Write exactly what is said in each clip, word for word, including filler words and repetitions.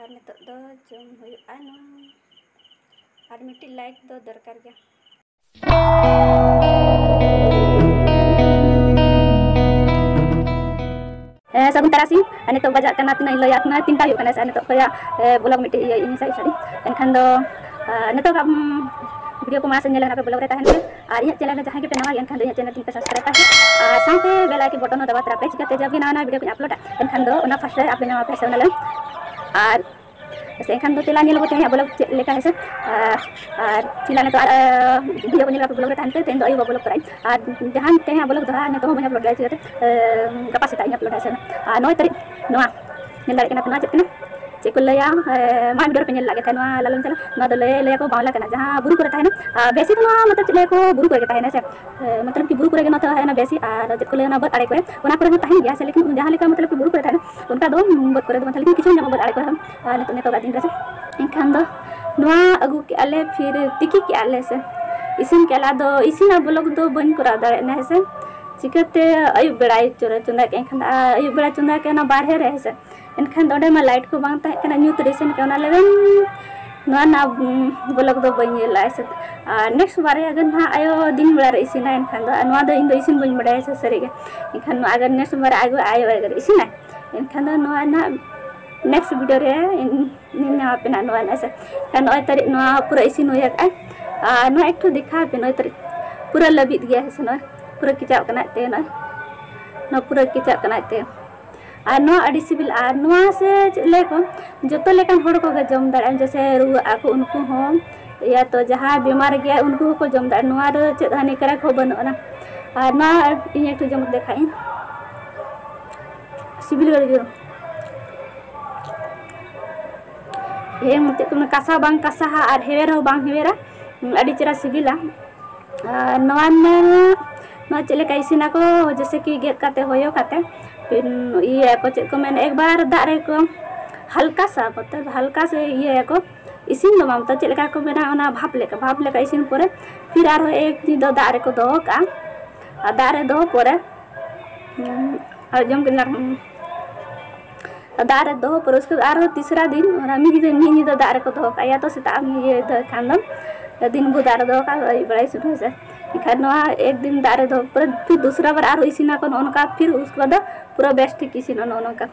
ᱟᱨ ᱱᱤᱛᱚᱜ ᱫᱚ ᱡᱚᱢ ᱦᱩᱭᱩᱜᱼᱟ ᱱᱚᱣᱟ᱾ ᱟᱨ ᱢᱤᱫᱴᱤᱡ ᱞᱟᱭᱤᱠ ᱫᱚ ᱫᱚᱨᱠᱟᱨ ᱜᱮ᱾ ᱦᱮᱸ, ᱥᱟᱹᱜᱩᱱ ᱛᱟᱨᱟᱥᱤᱧ᱾ ᱟᱨ ᱱᱤᱛᱚᱜ ᱵᱟᱡᱟᱜ ᱠᱟᱱᱟ ᱛᱤᱱᱟᱹᱜ ᱤᱧ ᱞᱟᱹᱭᱟ, ᱛᱤᱱᱟᱹᱜ ᱛᱤᱱᱴᱟ ᱦᱩᱭᱩᱜ ᱠᱟᱱᱟ ᱥᱮ᱾ ᱟᱨ ᱱᱤᱛᱚᱜ ᱠᱷᱚᱱᱟᱜ, ᱮ, ᱵᱞᱚᱜ ᱢᱤᱫᱴᱤᱡ ᱤᱭᱟᱹ ᱤᱧ ᱥᱟᱹᱨᱤ ᱥᱟᱹᱨᱤ᱾ ᱮᱱᱠᱷᱟᱱ ᱫᱚ, ᱮ, ᱱᱤᱛᱚᱜ ᱟᱜ, ᱩᱢ, ᱵᱷᱤᱰᱤᱭᱳ ᱠᱚ ᱢᱟᱲᱟᱝ ᱥᱮᱫ ᱧᱮᱞ ᱨᱮᱱᱟᱜ ᱯᱮ ᱵᱞᱚᱜ ᱨᱮ ᱛᱟᱦᱮᱱ ᱯᱮ᱾ ᱟᱨ ᱤᱧᱟᱹᱜ ᱪᱮᱱᱮᱞ ᱨᱮ ᱡᱟᱦᱟᱸᱭ ᱜᱮᱯᱮ ᱱᱟᱣᱟ ᱜᱮᱭᱟ, ᱮᱱᱠᱷᱟᱱ ᱫᱚ ᱤᱧᱟᱹᱜ ᱪᱮᱱᱮᱞ ᱛᱤᱧ ᱯᱮ ᱥᱟᱵᱥᱠᱨᱟᱭᱤᱵ ᱠᱟᱜ ᱯᱮ᱾ ᱟᱨ ᱥᱟᱶᱛᱮ ᱵᱮᱞ ᱟᱭᱠᱚᱱ ᱵᱚᱴᱚᱱ ᱦᱚᱸ ᱫᱟᱵᱟᱣ ᱛᱚᱨᱟᱭ ᱯᱮ, ᱪᱤᱠᱟᱹᱛᱮ ᱡᱟᱣᱜᱮ ᱱᱟᱣᱟ ᱱᱟᱣᱟ ᱵᱷᱤᱰᱤᱭᱳ ᱠᱚᱧ ᱟᱯᱞᱳᱰᱟ, ᱮᱱᱠᱷᱟᱱ ᱫᱚ ᱚᱱᱟ ᱯᱷᱟᱥᱴ ᱨᱮ ᱟᱯᱮ ᱧᱟᱢᱟ ᱯᱮ ᱥᱮ ᱚᱱᱟ ᱞᱟᱹᱜᱤᱫ᱾ ᱟᱨ ᱥᱮ ᱮᱱᱠᱷᱟᱱ ᱫᱚ ᱪᱮᱞᱟ ᱧᱮᱞ ᱟᱵᱚ ᱛᱮᱦᱮᱧᱟᱜ ᱵᱞᱚᱜ ᱪᱮᱫ ᱞᱮᱠᱟ, ᱦᱮᱸ ᱥᱮ? ᱟᱨ, ᱟᱨ ᱪᱮᱞᱟ ᱱᱤᱛᱚᱜ ᱟᱨ, ᱟᱨ ᱵᱷᱤᱰᱤᱭᱳ ᱠᱚ ᱧᱮᱞ ᱠᱟᱛᱮ ᱵᱞᱚᱜ ᱨᱮ ᱛᱟᱦᱮᱱ ᱯᱮ᱾ ᱛᱮᱦᱮᱧ ᱫᱚ ᱟᱹᱭᱩᱵ ᱵᱞᱚᱜ ᱠᱚᱨᱟᱣ ᱤᱧ᱾ ᱟᱨ ᱡᱟᱦᱟᱸ ᱛᱮᱦᱮᱧᱟᱜ ᱵᱞᱚᱜ ᱫᱚ ᱦᱟᱸᱜ ᱱᱤᱛᱚᱜ ᱦᱚᱸ ᱵᱟᱹᱧ ᱟᱯᱞᱳᱰ ᱫᱟᱲᱮᱭᱟᱜᱼᱟ, ᱪᱤᱠᱟᱹᱛᱮ? ᱮ, ᱜᱟᱯᱟ ᱥᱮᱛᱟᱜ ᱤᱧ ᱟᱯᱞᱳᱰᱟ, ᱦᱮᱸ ᱥᱮ? ᱟᱨ ᱱᱚᱭ ᱛᱟᱹᱨᱤᱠᱷ ᱱᱚᱣᱟ ᱧᱮᱞ ᱫᱟᱲᱮᱭᱟᱜ ᱠᱟᱱᱟ ᱯᱮ, ᱱᱚᱣᱟ ᱪᱮᱫ ᱠᱟᱱᱟ? ᱪᱮᱫ ᱠᱚ ᱞᱟᱹᱭᱟ? ᱮ, ᱢᱟᱲᱟᱝ ᱵᱷᱤᱰᱤᱭᱳ ᱨᱮᱯᱮ ᱧᱮᱞ ᱞᱟᱜ ᱜᱮ ᱛᱟᱦᱮᱸᱫ, ᱱᱚᱣᱟ ᱞᱟᱞᱚᱢ ᱪᱟᱞᱟᱜ, ᱱᱚᱣᱟ ᱫᱚ ᱞᱟᱹᱭ, ᱞᱟᱹᱭᱟᱠᱚ ᱵᱟᱣᱞᱟ ᱠᱟᱱᱟ, ᱡᱟᱦᱟᱸ ᱵᱩᱨᱩ ᱠᱚᱨᱮ ᱛᱟᱦᱮᱱᱟ᱾ ᱟᱨ ᱵᱮᱥᱤ ᱫᱚ ᱱᱚᱣᱟ ᱢᱚᱛᱞᱚᱵ ᱪᱮᱫ ᱞᱟᱹᱭᱟᱠᱚ, ᱵᱩᱨᱩ ᱠᱚᱨᱮ ᱜᱮ ᱛᱟᱦᱮᱱᱟ, ᱦᱮᱸ ᱥᱮ? ᱮ, ᱢᱚᱛᱞᱚᱵ ᱠᱤ ᱵᱩᱨᱩ ᱠᱚᱨᱮ ᱜᱮ ᱱᱚᱛᱮ ᱦᱮᱡ ᱮᱱᱟ ᱵᱮᱥᱤ, ᱟᱨ ᱪᱮᱫ ᱠᱚ ᱞᱟᱹᱭᱟ, ᱚᱱᱟ ᱵᱟᱹᱫᱽ ᱟᱲᱮ ᱠᱚᱨᱮ, ᱚᱱᱟ ᱠᱚᱨᱮ ᱦᱚᱸ ᱛᱟᱦᱮᱱ ᱜᱮᱭᱟ ᱥᱮ, ᱞᱮᱠᱤᱱ ᱡᱟᱦᱟᱸ ᱞᱮᱠᱟ ᱢᱚᱛᱞᱚᱵ ᱠᱤ ᱵᱩᱨᱩ ᱠᱚᱨᱮ ᱛᱟᱦᱮᱱᱟ, ᱚᱱᱠᱟ ᱫᱚ ᱵᱟᱹᱫᱽ ᱠᱚᱨᱮ ᱫᱚ ᱵᱟᱝ ᱛᱟᱦᱮᱱᱟ, ᱞᱮᱠᱤᱱ ᱠᱤᱪᱷᱩ ᱧᱟᱢᱚᱜᱼᱟ ᱵᱟᱹᱫᱽ ᱟᱲᱮ ᱠᱚᱨᱮ ᱦᱚᱸ᱾ ᱟᱨ ᱱᱤᱛᱚᱜ, ᱱᱤᱛᱚᱜᱟᱜ ᱫᱤᱱ ᱨᱮ ᱥᱮ, ᱮᱱᱠᱷᱟᱱ ᱫᱚ ᱱᱚᱣᱟ ᱟᱹᱜᱩ ᱠᱮᱜᱼᱟ ᱞᱮ, ᱯᱷᱤᱨ ᱛᱤᱠᱤ ᱠᱮᱜᱼᱟ ᱞᱮ ᱥᱮ, ᱤᱥᱤᱱ ᱠᱮᱜᱼᱟ ᱞᱮ᱾ ᱟᱫᱚ ᱤᱥᱤᱱᱟᱜ ᱵᱞᱚᱜ ᱫᱚ ᱵᱟᱹᱧ ᱠᱚᱨᱟᱣ ᱫᱟᱲᱮᱭᱟᱜ ᱠᱟᱱᱟ, ᱦᱮᱸ ᱥᱮ, ᱪᱤᱠᱟᱹᱛᱮ ᱟᱹᱭᱩᱵ ᱵᱮᱲᱟᱭ ᱪᱚᱸᱫᱟ, ᱪᱚᱸᱫᱟ ᱠᱮᱜᱼᱟ, ᱮᱱᱠᱷᱟᱱ ᱫᱚ ᱟᱹᱭᱩᱵ ᱵᱮᱲᱟ ᱪᱚᱸᱫᱟ ᱠᱮᱜᱼᱟ ᱚᱱᱟ ᱵᱟᱨᱦᱮ ᱨᱮ, ᱦᱮᱸ ᱥᱮ, ᱮᱱᱠᱷᱟᱱ ᱫᱚ ᱚᱸᱰᱮ ᱢᱟ ᱞᱟᱭᱤᱴ ᱠᱚ ᱵᱟᱝ ᱛᱟᱦᱮᱸ ᱠᱟᱱᱟ, ᱧᱩᱛ ᱨᱮ ᱤᱥᱤᱱ ᱠᱮᱜᱼᱟ, ᱚᱱᱟ ᱞᱟᱹᱜᱤᱫ ᱱᱚᱣᱟ ᱨᱮᱱᱟᱜ, ᱩᱢ, ᱵᱞᱚᱜ ᱫᱚ ᱵᱟᱹᱧ ᱧᱮᱞ ᱞᱟᱜᱼᱟ, ᱦᱮᱸ ᱥᱮ᱾ ᱟᱨ ᱱᱮᱠᱥᱴ ᱵᱟᱨ ᱨᱮ ᱟᱜᱟᱨ ᱱᱟᱦᱟᱜ ᱟᱭᱳ ᱫᱤᱱ ᱵᱮᱲᱟ ᱨᱮ ᱤᱥᱤᱱᱟᱭ, ᱮᱱᱠᱷᱟᱱ ᱫᱚ, ᱟᱨ ᱱᱚᱣᱟ ᱫᱚ ᱤᱧ ᱫᱚ ᱤᱥᱤᱱ ᱵᱟᱹᱧ ᱵᱟᱲᱟᱭᱟ ᱥᱮ, ᱥᱟᱹᱨᱤ ᱜᱮ᱾ ᱮᱱᱠᱷᱟᱱ ᱱᱚᱣᱟ ᱟᱜᱟᱨ ᱱᱮᱠᱥᱴ ᱵᱟᱨ ᱨᱮ ᱟᱭᱳ, ᱟᱭᱳ ᱟᱜᱟᱨ ᱤᱥᱤᱱᱟᱭ, ᱮᱱᱠᱷᱟᱱ ᱫᱚ ᱱᱚᱣᱟ ᱨᱮᱱᱟᱜ ᱱᱮᱠᱥᱴ ᱵᱷᱤᱰᱤᱭᱳ ᱨᱮ ᱤᱧ, ᱤᱧ ᱮᱢᱟ ᱯᱮ ᱱᱟᱜ ᱱᱚᱣᱟ ᱨᱮᱱᱟᱜ ᱥᱮ᱾ ᱮᱱᱠᱷᱟᱱ ᱱᱚᱜᱼᱚᱭ ᱛᱟᱹᱨᱤᱡ ᱱᱚᱣᱟ ᱯᱩᱨᱟᱹ ᱤᱥᱤᱱ ᱦᱩᱭ ᱟᱠᱟᱫᱼᱟᱭ᱾ ᱟᱨ ᱱᱚᱣᱟ ᱮᱠᱴᱩ ᱫᱮᱠᱷᱟᱣ ᱯᱮ, ᱱᱚᱜᱼᱚᱭ ᱛᱟᱹᱨᱤᱡ ᱯᱩᱨᱟᱹ ᱞᱟᱹᱵᱤᱫ ᱜᱮᱭᱟ ᱦᱮᱸ ᱥᱮ, ᱱᱚᱜᱼᱚᱭ ᱯᱩᱨᱟᱹ ᱠᱮᱪᱟᱜ ᱠᱟᱱᱟ ᱛᱮ, ᱱᱚᱜᱼᱚᱭ ᱱᱚᱣᱟ ᱯᱩᱨᱟᱹ ᱠᱮᱪᱟᱜ ᱠᱟᱱᱟ ᱛᱮ᱾ ᱟᱨ ᱱᱚᱣᱟ ᱟᱹᱰᱤ ᱥᱤᱵᱤᱞ, ᱟᱨ ᱱᱚᱣᱟ ᱥᱮ ᱪᱮᱫ ᱞᱟᱹᱭ ᱠᱚ, ᱡᱚᱛᱚ ᱞᱮᱠᱟᱱ ᱦᱚᱲ ᱠᱚᱜᱮ ᱡᱚᱢ ᱫᱟᱲᱮᱭᱟᱜᱼᱟ, ᱡᱮᱭᱥᱮ ᱨᱩᱣᱟᱹᱜ ᱟᱠᱚ ᱩᱱᱠᱩ ᱦᱚᱸ, ᱤᱭᱟ ᱛᱚ ᱡᱟᱦᱟᱸᱭ ᱵᱤᱢᱟᱨ ᱜᱮᱭᱟ ᱩᱱᱠᱩ ᱦᱚᱸᱠᱚ ᱡᱚᱢ ᱫᱟᱲᱮᱭᱟᱜᱼᱟ, ᱱᱚᱣᱟ ᱨᱮ ᱪᱮᱫ ᱦᱟᱹᱱᱤᱠᱟᱨᱚᱠ ᱦᱚᱸ ᱵᱟᱹᱱᱩᱜ ᱟᱱᱟ᱾ ᱟᱨ ᱱᱚᱣᱟ ᱤᱧ ᱮᱠᱴᱩ ᱡᱚᱢ ᱫᱮᱠᱷᱟᱜ ᱤᱧ, ᱥᱤᱵᱤᱞ ᱜᱮ ᱵᱩᱡᱷᱟᱹᱣ᱾ ᱦᱮᱸ, ᱪᱮᱫ ᱠᱚ ᱢᱮᱱᱟ, ᱠᱟᱥᱟ ᱵᱟᱝ ᱠᱟᱥᱟᱦᱟ ᱟᱨ ᱦᱮᱣᱮᱨ ᱦᱚᱸ ᱵᱟᱝ ᱦᱮᱣᱮᱨᱟ, ᱟᱹᱰᱤ ᱪᱮᱦᱨᱟ ᱥᱤᱵᱤᱞᱟ᱾ ᱟᱨ ᱱᱚᱣᱟ ᱢᱮᱱᱟ, ᱱᱚᱣᱟ ᱪᱮᱫ ᱞᱮᱠᱟ ᱤᱥᱤᱱᱟᱠᱚ, ᱡᱮᱭᱥᱮ ᱠᱤ ᱜᱮᱫ ᱠᱟᱛᱮ, ᱦᱚᱭᱚ ᱠᱟᱛᱮ, ᱯᱷᱤᱨ ᱤᱭᱟᱹᱭᱟᱠᱚ, ᱪᱮᱫ ᱠᱚ ᱢᱮᱱᱟ, ᱮᱠᱵᱟᱨ ᱫᱟᱜ ᱨᱮᱠᱚ ᱦᱟᱞᱠᱟ ᱥᱟ, ᱢᱚᱛᱞᱚᱵ ᱦᱟᱞᱠᱟ ᱥᱮ ᱤᱭᱟᱹᱭᱟᱠᱚ, ᱤᱥᱤᱱ ᱫᱚ ᱵᱟᱝ, ᱢᱚᱛᱞᱚᱵ ᱪᱮᱫ ᱞᱮᱠᱟ ᱠᱚ ᱢᱮᱱᱟ, ᱚᱱᱟ ᱵᱷᱟᱯ ᱞᱮᱠᱟ, ᱵᱷᱟᱯ ᱞᱮᱠᱟ ᱤᱥᱤᱱ ᱯᱚᱨᱮ ᱯᱷᱤᱨ ᱟᱨᱦᱚᱸ ᱮᱠ ᱫᱤᱱ ᱫᱚ ᱫᱟᱜ ᱨᱮᱠᱚ ᱫᱚᱦᱚ ᱠᱟᱜᱼᱟ᱾ ᱟᱨ ᱫᱟᱜ ᱨᱮ ᱫᱚᱦᱚ ᱯᱚᱨᱮ, ᱦᱩᱸ, ᱟᱨ ᱡᱚᱢ ᱠᱮᱫᱟ, ᱦᱩᱸ, ᱫᱟᱜ ᱨᱮ ᱫᱚᱦᱚ ᱯᱚᱨᱮ ᱩᱥᱠᱮ ᱵᱟᱫ ᱟᱨᱦᱚᱸ ᱛᱤᱥᱨᱟ ᱫᱤᱱ ᱚᱱᱟ ᱢᱤᱫ ᱧᱤᱫᱟᱹ, ᱢᱤᱫ ᱧᱤᱫᱟᱹ ᱫᱟᱜ ᱨᱮᱠᱚ ᱫᱚᱦᱚ ᱠᱟᱜᱼᱟ, ᱭᱟ ᱛᱚ ᱥᱮᱛᱟᱜ ᱮᱢ ᱤᱭᱟᱹ ᱫᱚᱦᱚᱭ ᱠᱷᱟᱱ ᱫᱚ ᱫᱤᱱ ᱵᱷᱳᱨ ᱫᱟᱜ ᱨᱮ ᱫᱚᱦᱚ ᱠᱟᱜ ᱟᱹᱭᱩᱵ ᱵᱮᱲᱟ ᱤᱥᱤᱱ ᱦᱮᱸ ᱥᱮ᱾ ᱮᱱᱠᱷᱟᱱ ᱱᱚᱣᱟ ᱮᱠ ᱫᱤᱱ ᱫᱟᱜ ᱨᱮ ᱫᱚᱦᱚ ᱯᱚᱨᱮ ᱯᱷᱤᱨ ᱫᱩᱥᱨᱟ ᱵᱟᱨ ᱟᱨᱦᱚᱸ ᱤᱥᱤᱱᱟ ᱠᱚ ᱱᱚᱜᱼᱚ ᱱᱚᱝᱠᱟ, ᱯᱷᱤᱨ ᱩᱥᱠᱮ ᱵᱟᱫ ᱫᱚ ᱯᱩᱨᱟᱹ ᱵᱮᱥ ᱴᱷᱤᱠ ᱤᱥᱤᱱᱚᱜᱼᱟ ᱱᱚᱜᱼᱚ ᱱᱚᱝᱠᱟ᱾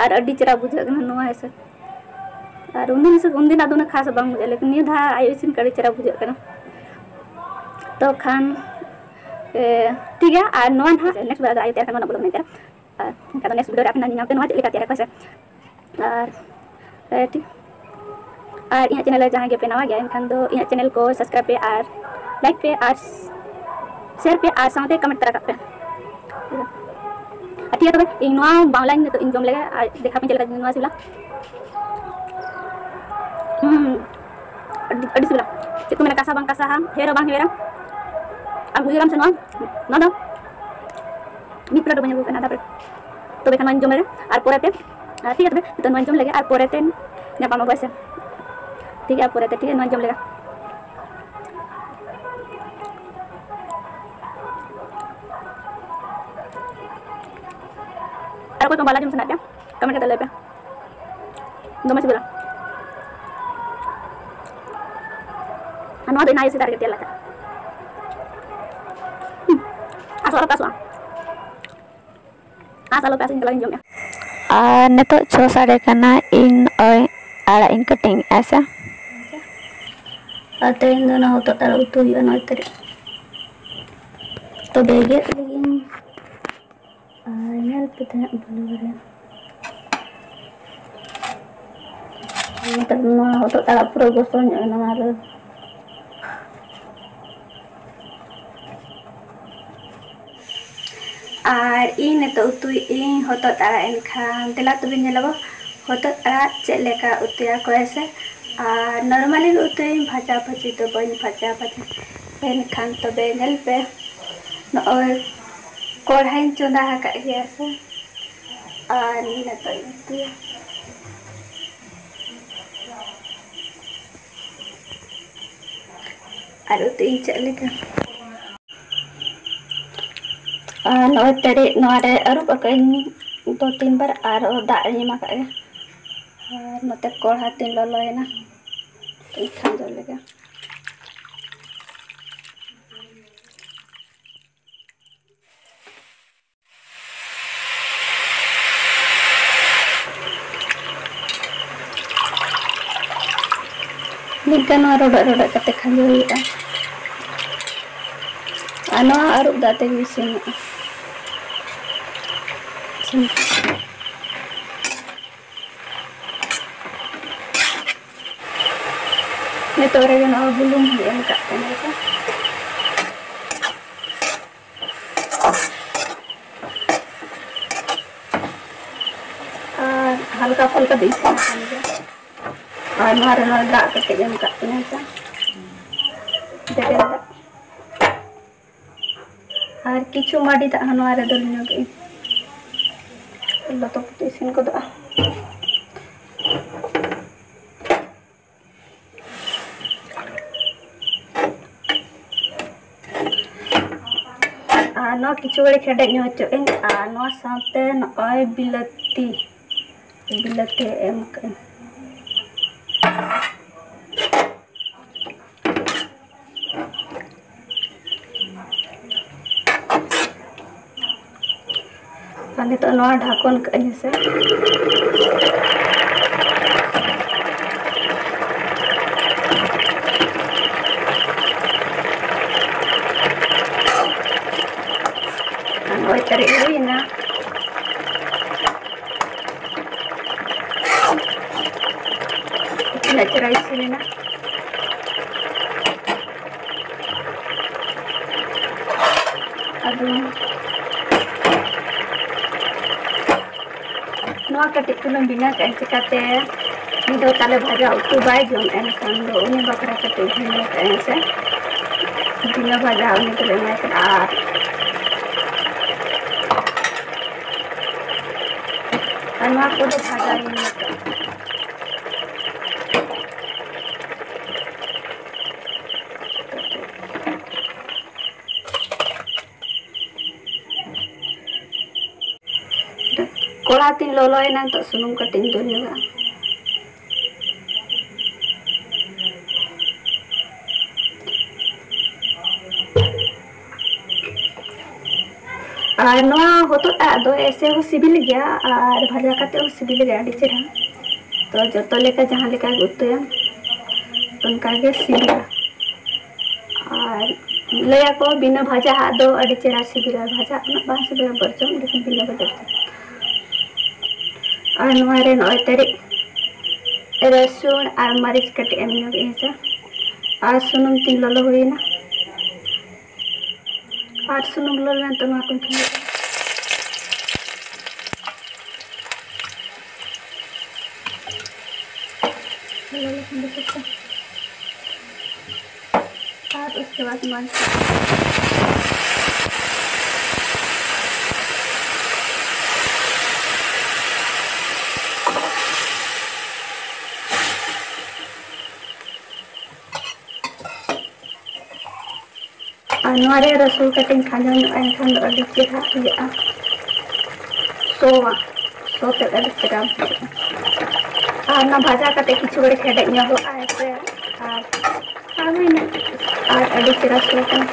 ᱟᱨ ᱟᱹᱰᱤ ᱪᱮᱦᱨᱟ ᱵᱩᱡᱷᱟᱹᱜ ᱠᱟᱱᱟ ᱱᱚᱣᱟ ᱦᱮᱸ ᱥᱮ᱾ ᱟᱨ ᱩᱱᱫᱤᱱ ᱥᱮ ᱩᱱᱫᱤᱱᱟᱜ ᱫᱚ ᱩᱱᱟᱹᱜ ᱠᱷᱟᱥ ᱵᱟᱝ ᱵᱩᱡᱷᱟᱹᱜᱼᱟ, ᱞᱮᱠᱤᱱ ᱱᱤᱭᱟᱹ ᱫᱷᱟᱣ ᱟᱭᱳ ᱤᱥᱤᱱ ᱠᱟᱹᱴᱤᱡ ᱪᱮᱦᱨᱟ ᱵᱩᱡᱷᱟᱹᱜ ᱠᱟᱱᱟ᱾ ᱛᱚ ᱠᱷᱟᱱ ᱮ, ᱴᱷᱤᱠ ᱜᱮᱭᱟ, ᱟᱨ ᱱᱚᱣᱟ ᱱᱟᱦᱟᱜ next ᱵᱮᱲᱟ ᱫᱚ ᱟᱭᱳ ᱛᱮᱭᱟᱨ ᱠᱷᱟᱱ ᱢᱟ ᱩᱱᱟᱹᱜ ᱵᱚᱞᱚ ᱢᱮᱱᱛᱮ᱾ ᱟᱨ ᱮᱱᱠᱷᱟᱱ ᱫᱚ next video ᱨᱮ ᱟᱯᱮ ᱱᱟᱦᱟᱜ ᱧᱮᱞ ᱧᱟᱢ ᱯᱮ ᱱᱚᱣᱟ ᱪᱮᱫ ᱞᱮᱠᱟ ᱛᱮᱭᱟᱨ ᱟᱠᱚ ᱦᱮᱸ ᱥᱮ᱾ ᱟᱨ ᱮ, ᱴᱷᱤᱠ, ᱟᱨ ᱤᱧᱟᱹᱜ channel ᱨᱮ ᱡᱟᱦᱟᱸᱭ ᱜᱮᱯᱮ ᱱᱟᱣᱟ ᱜᱮᱭᱟ ᱮᱱᱠᱷᱟᱱ ᱫᱚ ᱤᱧᱟᱹᱜ channel ᱠᱚ subscribe ᱯᱮ ᱟᱨ like ᱯᱮ ᱟᱨ share ᱯᱮ ᱟᱨ ᱥᱟᱶᱛᱮ comment ᱛᱚᱨᱟ ᱠᱟᱜ ᱯᱮ᱾ ᱟᱨ ᱴᱷᱤᱠ ᱜᱮᱭᱟ ᱛᱚᱵᱮ ᱤᱧ ᱱᱚᱣᱟ ᱵᱟᱝᱞᱟᱧ ᱱᱤᱛᱚᱜ ᱤᱧ ᱡᱚᱢ ᱞᱮᱜᱮ ᱟᱨ ᱫᱮᱠᱷᱟᱣ ᱯᱮ ᱪᱮᱫ ᱞᱮᱠᱟ ᱱᱚᱣᱟ ᱥᱤᱵᱤᱞᱟ᱾ ᱦᱩᱸ, ᱟᱹᱰᱤ, ᱟᱹᱰᱤ ᱥᱤᱵᱤᱞᱟ᱾ ᱪᱮᱫ ᱠᱚ ᱢᱮᱱᱟ, ᱠᱟᱥᱟ ᱵᱟᱝ ᱠᱟᱥᱟ ᱦᱟᱢ, ᱦᱮᱣᱮᱨᱟ ᱵᱟᱝ ᱦᱮᱣᱮᱨᱟ᱾ ᱟᱨ ᱵᱩᱡᱷᱟᱹᱣ ᱫᱟᱢ ᱥᱮ ᱱᱚᱣᱟ, ᱱᱚᱣᱟ ᱫᱚ ᱢᱤᱫ plate ᱵᱟᱹᱧ ᱟᱹᱜᱩ ᱠᱟᱱᱟ ᱛᱟᱯᱚᱨᱮ᱾ ᱛᱚᱵᱮ ᱠᱷᱟᱱ ᱱᱚᱣᱟᱧ ᱡᱚᱢ ᱞᱮᱜᱮ ᱟᱨ ᱯᱚᱨᱮᱛᱮ, ᱟᱨ ᱴᱷᱤᱠ ᱜᱮᱭᱟ ᱛᱚᱵᱮ ᱱᱤᱛᱚᱜ ᱱᱚᱣᱟᱧ ᱡᱚᱢ ᱞᱮᱜᱮ ᱟᱨ ᱯᱚᱨᱮᱛᱮ ᱧᱟᱯᱟᱢ ᱟᱵᱚ ᱦᱮᱸ ᱥᱮ᱾ ᱴᱷᱤᱠ ᱜᱮᱭᱟ, ᱯᱚᱨᱮᱛᱮ ᱴᱷᱤᱠ ᱜᱮᱭᱟ, ᱱᱚᱣᱟᱧ ᱡᱚᱢ ᱞᱮᱜᱮ᱾ ᱟᱨ ᱚᱠᱚᱭ ᱠᱚ ᱵᱟᱞᱟ ᱡᱚᱢ ᱥᱟᱱᱟᱭᱮᱫ ᱯᱮᱭᱟ comment ᱠᱟᱛᱮ ᱞᱟᱹᱭ ᱯᱮ᱾ ᱫᱚᱢᱮ ᱥᱤᱵᱤᱞᱟ᱾ ᱟᱨ ᱱᱚᱣᱟ ᱫᱚ ᱮᱱᱟᱝ ᱟᱭᱩᱵ ᱥᱮᱛᱟᱜ ᱨᱮᱜᱮ ᱛᱮᱭᱟᱨ ᱞᱮᱫ ᱛᱟᱦᱮᱸᱫ᱾ ᱦᱩᱸ, ᱟᱥᱚᱜ ᱟᱞᱚᱯᱮ ᱟᱥᱚᱜᱼᱟ᱾ ᱟᱥ ᱟᱞᱚᱯᱮ ᱟᱥᱚᱜᱼᱟ, ᱤᱧ ᱪᱟᱞᱟᱣ ᱤᱧ ᱡᱚᱢᱮᱜᱼᱟ᱾ ᱟᱨ ᱱᱤᱛᱚᱜ ᱪᱷᱚ ᱥᱟᱰᱮ ᱠᱟᱱᱟ, ᱤᱧ ᱱᱚᱜᱼᱚᱭ ᱟᱲᱟᱜ ᱤᱧ cutting ᱮᱫᱼᱟ ᱥᱮ᱾ ᱟᱨ ᱛᱮᱦᱮᱧ ᱫᱚ ᱚᱱᱟ ᱦᱚᱛᱚᱫ ᱟᱲᱟᱜ ᱩᱛᱩ ᱦᱩᱭᱩᱜᱼᱟ, ᱱᱚᱭ ᱛᱟᱹᱨᱤᱠᱷ᱾ ᱛᱚᱵᱮ ᱜᱮᱫ ᱞᱟᱹᱜᱤᱫ ᱤᱧ᱾ ᱟᱨ ᱧᱮᱞ ᱯᱮ ᱛᱟᱦᱮᱸᱫ ᱵᱷᱟᱞᱮ ᱵᱷᱟᱞᱮ᱾ ᱱᱚᱛᱮ ᱱᱚᱣᱟ ᱦᱚᱛᱚᱫ ᱟᱲᱟᱜ ᱯᱩᱨᱟᱹ ᱜᱚᱥᱚ ᱧᱚᱜ ᱮᱱᱟ ᱱᱚᱣᱟ ᱫᱚ᱾ ᱟᱨ ᱤᱧ ᱱᱤᱛᱚᱜ ᱩᱛᱩᱭᱮᱫ ᱟᱹᱧ ᱦᱚᱛᱚᱫ ᱟᱲᱟᱜ᱾ ᱮᱱᱠᱷᱟᱱ ᱫᱮᱞᱟ ᱛᱚᱵᱮ ᱧᱮᱞ ᱟᱵᱚ ᱦᱚᱛᱚᱫ ᱟᱲᱟᱜ ᱪᱮᱫ ᱞᱮᱠᱟ ᱩᱛᱩᱭᱟᱠᱚ ᱦᱮᱸ ᱥᱮ᱾ ᱟᱨ normally ᱜᱮ ᱩᱛᱩᱭᱟᱹᱧ, ᱵᱷᱟᱡᱟ ᱵᱷᱟᱹᱡᱤ ᱫᱚ ᱵᱟᱹᱧ ᱵᱷᱟᱡᱟ ᱵᱷᱟᱡᱟ᱾ ᱮᱱᱠᱷᱟᱱ ᱛᱚᱵᱮ ᱧᱮᱞ ᱯᱮ, ᱱᱚᱜᱼᱚᱭ ᱠᱚᱲᱦᱟᱧ ᱪᱚᱸᱫᱟ ᱟᱠᱟᱫ ᱜᱮᱭᱟ ᱥᱮ, ᱟᱨ ᱱᱤᱛᱚᱜ ᱤᱧ ᱩᱛᱩᱭᱟ᱾ ᱟᱨ ᱩᱛᱩ ᱤᱧ ᱪᱮᱫ ᱞᱮᱠᱟ᱾ ᱟᱨ ᱱᱚᱜᱼᱚᱭ ᱛᱟᱹᱨᱤᱡ ᱱᱚᱣᱟ ᱨᱮ ᱟᱹᱨᱩᱵ ᱟᱠᱟᱫᱟᱹᱧ ᱫᱩ ᱛᱤᱱ ᱵᱟᱨ ᱟᱨ ᱫᱟᱜ ᱤᱧ ᱮᱢ ᱟᱠᱟᱫ ᱜᱮ᱾ ᱟᱨ ᱱᱚᱛᱮ ᱠᱚᱲᱦᱟ ᱛᱤᱧ ᱞᱚᱞᱚᱭᱮᱱᱟ, ᱤᱧ ᱠᱷᱟᱸᱡᱚ ᱞᱮᱜᱮ᱾ ᱱᱤᱝᱠᱟ ᱱᱚᱣᱟ ᱨᱚᱰᱚᱜ ᱨᱚᱰᱚᱜ ᱠᱟᱛᱮ ᱠᱷᱟᱸᱡᱚ ᱦᱩᱭᱩᱜᱼᱟ᱾ ᱟᱨ ᱱᱚᱣᱟ ᱟᱹᱨᱩᱵ ᱫᱟᱜ ᱛᱮᱜᱮ ᱤᱥᱤᱱᱚᱜᱼᱟ᱾ ᱤᱥᱤᱱ ᱱᱤᱛᱚᱜ ᱨᱮᱜᱮ ᱱᱚᱣᱟ ᱵᱩᱞᱩᱝ ᱦᱚᱸᱧ ᱮᱢ ᱠᱟᱜ ᱠᱟᱱᱟ᱾ ᱟᱨ ᱦᱟᱞᱠᱟ ᱯᱷᱟᱞᱠᱟ ᱫᱚ ᱤᱥᱤᱱ ᱟᱠᱟᱱ ᱜᱮᱭᱟ᱾ ᱟᱨ ᱱᱚᱣᱟ ᱨᱮ ᱱᱚᱣᱟ ᱫᱟᱜ ᱠᱟᱹᱴᱤᱡ ᱮᱢ ᱠᱟᱜ ᱠᱟᱱᱟ, ᱦᱮᱸᱥᱮ? ᱵᱮᱨᱮᱞ ᱫᱟᱜ᱾ ᱟᱨ ᱠᱤᱪᱷᱩ ᱢᱟᱹᱰᱤ ᱫᱟᱜ ᱦᱚᱸ ᱱᱚᱣᱟ ᱨᱮ ᱫᱩᱞ ᱧᱚᱜ ᱟᱹᱧ᱾ ᱞᱚᱛᱚ ᱯᱚᱛᱚ ᱤᱥᱤᱱ ᱜᱚᱫᱚᱜᱼᱟ᱾ ᱟᱨ ᱱᱚᱣᱟ ᱠᱤᱪᱷᱩ ᱜᱷᱟᱹᱲᱤᱡ ᱦᱮᱰᱮᱡ ᱧᱚᱜ ᱦᱚᱪᱚᱜ ᱟᱹᱧ᱾ ᱟᱨ ᱱᱚᱣᱟ ᱥᱟᱶᱛᱮ ᱱᱚᱜᱼᱚᱭ ᱵᱤᱞᱟᱹᱛᱤ, ᱵᱤᱞᱟᱹᱛᱤ ᱮᱢ ᱠᱟᱜ ᱟᱹᱧ᱾ ᱟᱨ ᱱᱤᱛᱚᱜ ᱱᱚᱣᱟ ᱰᱷᱟᱠᱚᱱ ᱠᱟᱜ ᱟᱹᱧ ᱦᱮᱸᱥᱮ᱾ ᱟᱨ ᱱᱚᱜᱼᱚᱭ ᱛᱟᱨᱮᱡ ᱦᱩᱭᱮᱱᱟ᱾ ᱛᱤᱱᱟᱹᱜ ᱪᱮᱦᱨᱟ ᱤᱥᱤᱱ ᱮᱱᱟ᱾ ᱟᱫᱚ ᱱᱚᱣᱟ ᱠᱟᱹᱴᱤᱡ ᱪᱩᱞᱩᱝ ᱵᱷᱤᱱᱟᱹ ᱠᱟᱜ ᱟᱹᱧ, ᱪᱤᱠᱟᱹᱛᱮ ᱩᱱᱤ ᱫᱚ ᱛᱟᱞᱮ ᱵᱷᱟᱡᱟ ᱩᱛᱩ ᱵᱟᱭ ᱡᱚᱢ, ᱮᱱᱠᱷᱟᱱ ᱫᱚ ᱩᱱᱤ ᱵᱟᱠᱷᱨᱟ ᱠᱟᱹᱴᱤᱡ ᱵᱷᱤᱱᱟᱹ ᱠᱟᱜ ᱟᱹᱧ ᱥᱮ᱾ ᱵᱷᱤᱱᱟᱹ ᱵᱷᱟᱡᱟ ᱩᱱᱤ ᱫᱚᱞᱮ ᱮᱢᱟᱭ ᱠᱟᱱᱟ᱾ ᱟᱨ, ᱟᱨ ᱱᱚᱣᱟ ᱠᱚᱫᱚ ᱵᱷᱟᱡᱟ ᱦᱩᱭ ᱱᱤᱛᱚᱜ᱾ ᱟᱨ ᱛᱤᱧ ᱞᱚᱞᱚᱭᱮᱱᱟ, ᱱᱤᱛᱚᱜ ᱥᱩᱱᱩᱢ ᱠᱟᱹᱴᱤᱡ ᱤᱧ ᱫᱩᱞ ᱧᱚᱜᱟ᱾ ᱟᱨ ᱱᱚᱣᱟ ᱦᱚᱛᱚᱫ ᱟᱲᱟᱜ ᱫᱚ ᱮᱥᱮ ᱦᱚᱸ ᱥᱤᱵᱤᱞ ᱜᱮᱭᱟ ᱟᱨ ᱵᱷᱟᱡᱟ ᱠᱟᱛᱮ ᱦᱚᱸ ᱥᱤᱵᱤᱞ ᱜᱮᱭᱟ ᱟᱹᱰᱤ ᱪᱮᱦᱨᱟ᱾ ᱛᱚ ᱡᱚᱛᱚ ᱞᱮᱠᱟ ᱡᱟᱦᱟᱸ ᱞᱮᱠᱟ ᱜᱮ ᱩᱛᱩᱭᱟᱢ, ᱚᱱᱠᱟ ᱜᱮ ᱥᱤᱵᱤᱞᱟ᱾ ᱟᱨ ᱞᱟᱹᱭᱟᱠᱚ ᱵᱤᱱᱟᱹ ᱵᱷᱟᱡᱟ ᱟᱜ ᱫᱚ ᱟᱹᱰᱤ ᱪᱮᱦᱨᱟ ᱥᱤᱵᱤᱞᱟ, ᱵᱷᱟᱡᱟ ᱩᱱᱟᱹᱜ ᱵᱟᱝ ᱥᱤᱵᱤᱞᱟ ᱵᱚᱨᱪᱚᱝ, ᱞᱮᱠᱤᱱ ᱵᱤᱱᱟᱹ ᱵᱷᱟᱡᱟ ᱛᱮ᱾ ᱟᱨ ᱱᱚᱣᱟ ᱨᱮ ᱱᱚᱜᱼᱚᱭ ᱛᱟᱹᱨᱤᱡ ᱨᱟᱹᱥᱩᱱ ᱟᱨ ᱢᱟᱹᱨᱤᱪ ᱠᱟᱹᱴᱤᱡ ᱮᱢ ᱧᱚᱜ ᱦᱮᱸᱥᱮ᱾ ᱟᱨ ᱥᱩᱱᱩᱢ ᱛᱤᱧ ᱞᱚᱞᱚ ᱦᱩᱭᱮᱱᱟ᱾ ᱟᱨ ᱥᱩᱱᱩᱢ ᱞᱚᱞᱚ ᱞᱮᱱ ᱛᱮ ᱱᱚᱣᱟ ᱠᱚᱧ ᱠᱷᱟᱸᱡᱚ ᱞᱚᱞᱚ ᱞᱮᱠᱷᱟᱱ ᱫᱚ ᱴᱷᱤᱠ ᱜᱮᱭᱟ᱾ ᱟᱨ ᱩᱥᱠᱮ ᱵᱟᱫ ᱢᱟᱹᱨᱤᱪ ᱟᱨ ᱱᱚᱣᱟ ᱨᱮ ᱨᱟᱹᱥᱩᱱ ᱠᱟᱹᱴᱤᱡ ᱤᱧ ᱠᱷᱟᱸᱡᱚ ᱧᱚᱜ ᱮᱱᱠᱷᱟᱱ ᱫᱚ ᱟᱹᱰᱤ ᱪᱮᱦᱨᱟ ᱤᱭᱟᱹᱜᱼᱟ, ᱥᱚᱣᱟ, ᱥᱚ ᱛᱮᱫ ᱟᱹᱰᱤ ᱪᱮᱦᱨᱟ ᱵᱩᱡᱷᱟᱹᱜᱼᱟ᱾ ᱟᱨ ᱚᱱᱟ ᱵᱷᱟᱡᱟ ᱠᱟᱛᱮ ᱠᱤᱪᱷᱩ ᱜᱷᱟᱹᱲᱤᱡ ᱦᱮᱰᱮᱡ ᱧᱚᱜᱚᱜᱼᱟ ᱦᱮᱸᱥᱮ᱾ ᱟᱨ ᱟᱨ ᱦᱩᱭᱱᱟ᱾ ᱟᱨ ᱟᱹᱰᱤ ᱪᱮᱦᱨᱟ ᱥᱚ ᱠᱟᱱᱟ᱾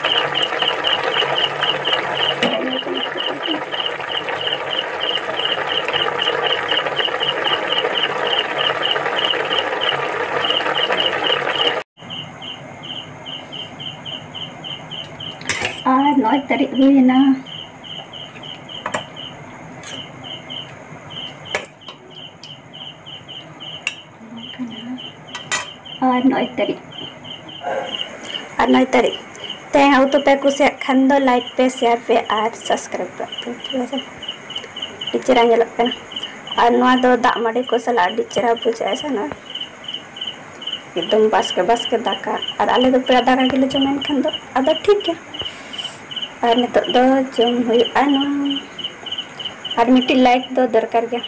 ᱟᱨ ᱱᱚᱜᱼᱚᱭ ᱛᱟᱹᱨᱤᱡ ᱦᱩᱭᱮᱱᱟ᱾ ᱟᱨ ᱱᱚᱜᱼᱚᱭ ᱛᱟᱹᱨᱤᱡ, ᱟᱨ ᱱᱚᱜᱼᱚᱭ ᱛᱟᱹᱨᱤᱡ᱾ ᱛᱮᱦᱮᱧ ᱩᱛᱩ ᱯᱮ ᱠᱩᱥᱤᱭᱟᱜ ᱠᱷᱟᱱ ᱫᱚ like ᱯᱮ, share ᱯᱮ ᱟᱨ subscribe ᱯᱮ, ᱴᱷᱤᱠ ᱟᱪᱷᱮ? ᱟᱹᱰᱤ ᱪᱮᱦᱨᱟ ᱧᱮᱞᱚᱜ ᱠᱟᱱᱟ᱾ ᱟᱨ ᱱᱚᱣᱟ ᱫᱚ ᱫᱟᱜ ᱢᱟᱹᱰᱤ ᱠᱚ ᱥᱟᱞᱟᱜ ᱟᱹᱰᱤ ᱪᱮᱦᱨᱟ ᱵᱩᱡᱷᱟᱹᱜᱼᱟ ᱥᱮ, ᱱᱚᱣᱟ ᱮᱠᱫᱚᱢ ᱵᱟᱥᱠᱮ ᱵᱟᱥᱠᱮ ᱫᱟᱠᱟ᱾ ᱟᱨ ᱟᱞᱮ ᱫᱚ ᱯᱮᱲᱟ ᱫᱟᱠᱟ ᱜᱮᱞᱮ ᱡᱚᱢᱟ, ᱮᱱᱠᱷᱟᱱ ᱫᱚ ᱟᱫᱚ ᱴᱷᱤᱠ ᱜᱮᱭᱟ᱾ ᱟᱨ ᱱᱤᱛᱚᱜ ᱫᱚ ᱡᱚᱢ ᱦᱩᱭᱩᱜᱼᱟ ᱱᱚᱣᱟ᱾ ᱟᱨ ᱢᱤᱫᱴᱤᱡ like ᱫᱚ ᱫᱚᱨᱠᱟᱨ ᱜᱮᱭᱟ᱾